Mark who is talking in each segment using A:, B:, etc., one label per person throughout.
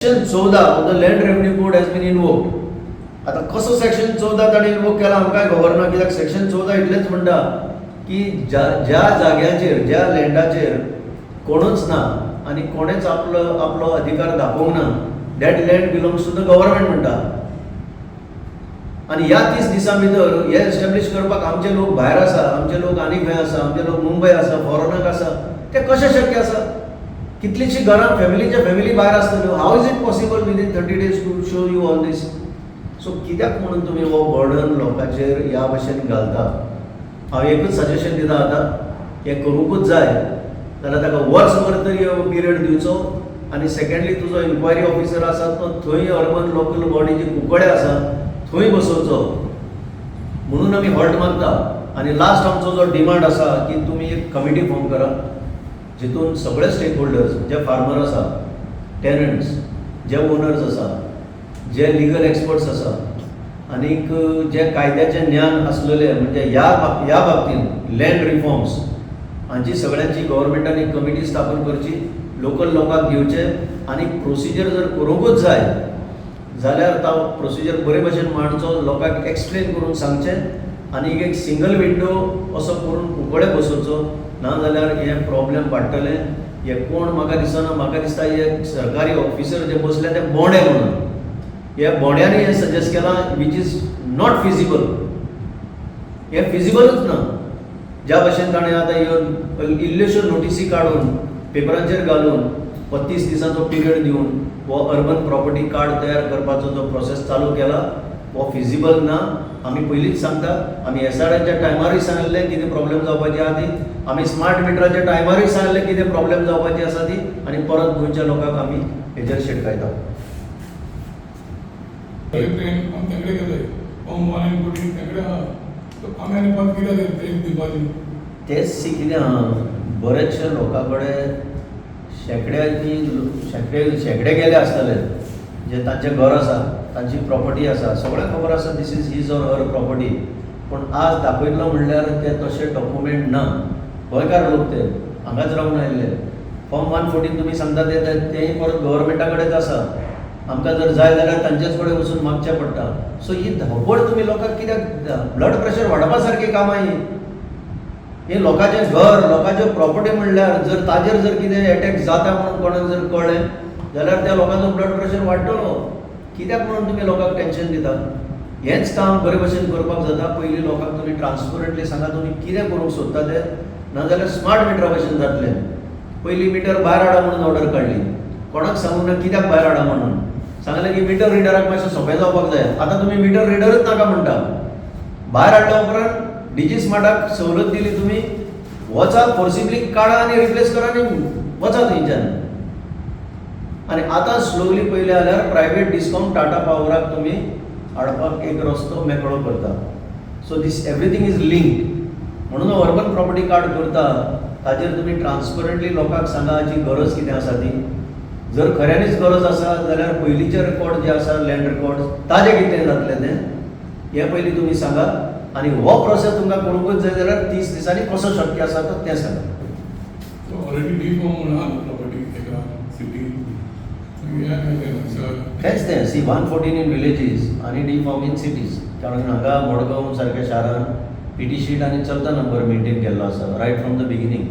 A: Section 14 of the Land Revenue Code has been invoked. आतां कसो section 14 ताणें invoke केला आमकांय खबर ना, कित्याक सेक्शन 14 इतलेंच म्हणटा की ज्या ज्या जाग्याचेर, ज्या लँडाचेर कोणूच ना आनी कोणेच आपलो आपलो अधिकार दाखोवंक ना, that land belongs to the government म्हणटा. आनी ह्या 30 दिसां भितर हे एस्टॅब्लीश करपाक आमचे लोक भायर आसा, आमचे लोक आनी खंय आसा, आमचे लोक मुंबय आसा, फॉरनाक आसा, ते कशें शक्य आसा? कितलीशीं घरां फॅमिलीच्या फॅमिली भायर आसतल्यो. How is it possible within 30 days to show you all this? So कित्याक म्हणून तुमी हो बर्डन लोकांचेर ह्या भशेन घालता? हांव एकूच सजेशन दिता आतां, हें करूंकूच जाय जाल्यार ताका वर्सभर तरी पिरियड दिवचो. आनी सेकंडली, तुजो इन्क्वायरी ऑफिसर आसा तो थंय अर्बन लोकल बॉडी जी कुंकळे आसा थंय बसोवचो म्हणून आमी हॉल्ट मागता. आनी लास्ट आमचो जो डिमांड आसा की तुमी एक कमिटी फॉर्म करा, जितून सगळे स्टेक होल्डर्स, जे फार्मर आसा, टेनंट्स, जे ओनर्स आसा, जे लिगल एक्सपर्ट्स आसा आनीक जे कायद्याचें ज्ञान आसलेले, म्हणजे ह्या बाबतींत लँड रिफॉर्म्स हांची सगळ्यांची गव्हर्मेंटान एक कमिटी स्थापन करची, लोकल लोकांक घेवचे आनी प्रोसिजर जर करूंकूच जाय जाल्यार तो प्रोसिजर बरे भशेन मांडचो, लोकांक एक्सप्लेन करून सांगचें आनी एक सिंगल विंडो असो करून कुंकळे बसोवचो. ना जाल्यार हे प्रॉब्लेम वाडटले. हे कोण म्हाका दिसना, म्हाका दिसता हे सरकारी ऑफिसर जे बसले ते बोंडे म्हणून ह्या बोंड्यांनी हें सजेस्ट केलां, which is not feasible. हें फिजिबलूच ना. ज्या भशेन ताणें आतां ह्यो इल्ल्योश्यो नोटिसी काडून पेपरांचेर घालून हो 30 दिसांचो पिरियड दिवन हो अर्बन प्रॉपर्टी कार्ड तयार करपाचो जो प्रोसेस चालू केला हो फिजिबल ना. आमी पयलींच सांगता, आमी एसआरआच्या टायमारूय सांगिल्लें कितें प्रॉब्लेम जावपाची आहा ती, आमी स्मार्ट मिटराच्या टायमारूय सांगिल्लें कितें प्रॉब्लेम जावपाची आसा ती, आनी परत गोंयच्या लोकांक आमी हेजेर शिटकायता.
B: ट्रेन आमी तेंकडे गेले, फॉर्म 1 आनी 14 तेंकडे आहा, सो आमी आनी परत कित्याक ते दिवपाची?
A: तेच सी कितें आहा, बरेचशे लोकां कडेन शेंकड्यांनी, शेंकडे शेंकडे गेले आसतले जे तांचें घर आसा, तांची प्रॉपर्टी आसा, सगळ्यांक खबर आसा this is his or her property. पूण आज दाखयतलो म्हणल्यार ते तशे डॉक्युमेंट ना. गोंयकार लोक ते हांगाच रावून आयिल्ले. फॉर्म 1 14 तुमी सांगता ते तेय परत गव्हर्मेंटा कडेच आसा. आमकां जर जाय जाल्यार तांचेच कडेन वचून मागचें पडटा. सो ही धांवपळ तुमी लोकांक कित्याक? ब्लड प्रेशर वाडपा सारकी कामां ही. हे लोकांचें घर, लोकांच्यो प्रॉपर्टी म्हणल्यार जर ताजेर जर कितें एटॅक जाता म्हणून कोणाक जर कळ्ळें जाल्यार त्या लोकांचो ब्लड प्रेशर वाडटलो. कित्याक म्हणून तुमी लोकांक टेन्शन दिता? हेंच काम बरे भशेन करपाक जाता. पयलीं लोकांक तुमी ट्रान्सपरंटली सांगा तुमी कितें करूंक सोदता तें. नाजाल्यार स्मार्ट मिटरा भशेन जातलें. पयलीं मिटर भायर हाडा म्हणून ऑर्डर काडली, कोणाक सांगूंक ना कित्याक भायर हाडा म्हणून. सांगलें की मिटर रिडराक मातशें सोंपें जावपाक जाय. आतां तुमी मिटर रिडरच नाका म्हणटा. भायर हाडल्या उपरांत डिजी स्मार्टाक सवलत दिली तुमी, वचा फोर्सिबली काडा आनी रिप्लेस करा आनी वचा थंयच्यान. आनी आतां स्लोली पळयलें जाल्यार प्रायवेट डिस्कॉम टाटा पावराक तुमी हाडपाक एक रस्तो मेकळो करता. So this everything is linked. म्हणून अर्बन प्रॉपर्टी कार्ड करता ताजेर तुमी ट्रान्सपरंटली लोकांक सांगा जी गरज कितें आसा ती. जर खऱ्यांनीच गरज आसा जाल्यार पयलींचे रेकॉर्ड जे आसा, लँड रेकॉर्ड, ताजें कितें जातलें तें हें पयलीं तुमी सांगा. आनी हो प्रोसेस तुमकां करूंकच जाय जाल्यार 30 दिसांनी कसो शक्य आसा तो तें सांगा.
B: सो ऑलरेडी डी फॉर्म म्हणून आहा प्रॉपर्टी एका सिटी.
A: तेंच तें, see, 1 14 in villages आनी डी फॉर्म इन सिटीज. कारण हांगा मडगांव सारक्या शारान पीटी शीट आनी चलता नंबर मेंटेन केल्लो आसा रायट फ्रॉम the beginning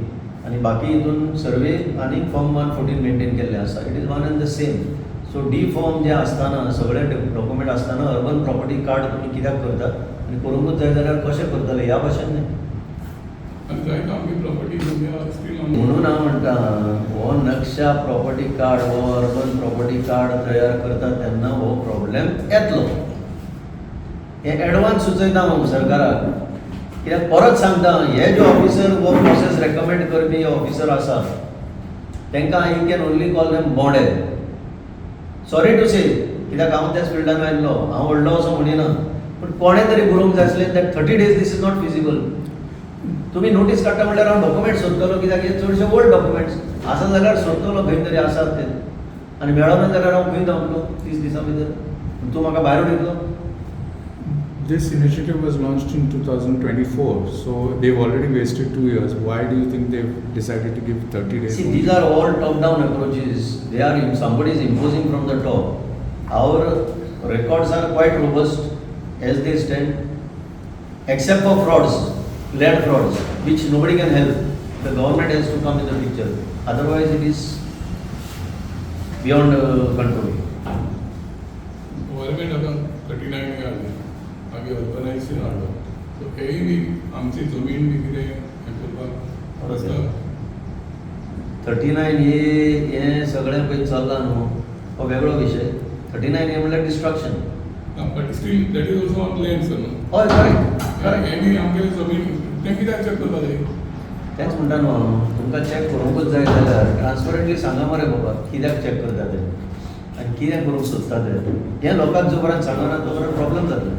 A: आनी बाकी हितून सर्वे आनी फॉर्म 1 14 मेंटेन केल्ले आसा. It is one and the same. So D form जे आसतना, सगळे डॉक्युमेंट आसतना अर्बन प्रॉपर्टी कार्ड तुमी कित्याक करतात आनी करूंकूच जाय जाल्यार कशें करतले? ह्या भाशेन न्ही.
B: आनी जायते आमगे प्रॉपर्टी स्टील
A: म्हणून हांव म्हणटा, हो नक्षा प्रॉपर्टी कार्ड, हो अर्बन प्रॉपर्टी कार्ड तयार करता तेन्ना हो प्रॉब्लेम येतलो, हें एडवान्स सुचयता हांव सरकाराक. कित्याक परत सांगता, हे जे ऑफिसर हो प्रोसेस रेकमेंड करपी ऑफिसर आसा तांकां I can only call them Bonde, sorry to say. कित्याक हांव त्याच फिल्डान आयिल्लो, हांव व्हडलो असो म्हणिना, पूण कोणें तरी बरोवंक जाय आसलें that 30 days this is not feasible. तुमी नोटीस काडटा म्हणल्यार हांव डॉक्युमेंट सोदतलो, कित्याक हे चडशे ओल्ड डॉक्युमेंट्स आसा जाल्यार सोदतलो खंय तरी आसात ते. आनी मेळना जाल्यार हांव खंय धांवतलो 30 दिसां भितर? तूं म्हाका भायर उडयतलो.
C: This initiative was launched in 2024, so they've already wasted 2 years. Why do you think they've decided to give 30 days
A: See,
C: only?
A: these are all top-down approaches. They are, somebody is imposing from the top. Our records are quite robust as they stand, except for frauds, land frauds, which nobody can help. The government has to come in the picture. Otherwise, it is beyond control.
B: Government आतां 39 हाडलें, मागीर urbanisation हाडलो, so हेय बी आमची जमीन बी कितें हें करपाक रस्ता.
A: 39A हें सगळें पळय चल्लां न्हू, हो वेगळो विशय. 39A म्हणल्यार destruction.
B: But still that is also on land, sir, न्हू?
A: हय, करेक्ट करेक्ट.
B: हें बी आमगेली जमीन तें कित्याक चॅक करपा जाय?
A: तेंच म्हणटा न्हू हांव तुमकां, चॅक करूंकूच जाय जाल्यार ट्रान्सपरंटली सांगा मरे बाबा, कित्याक चॅक करता ते आनी कितें करूंक सोदता ते. हें लोकांक जो पर्यंत सांगना तो पर्यंत प्रॉब्लम जातलो.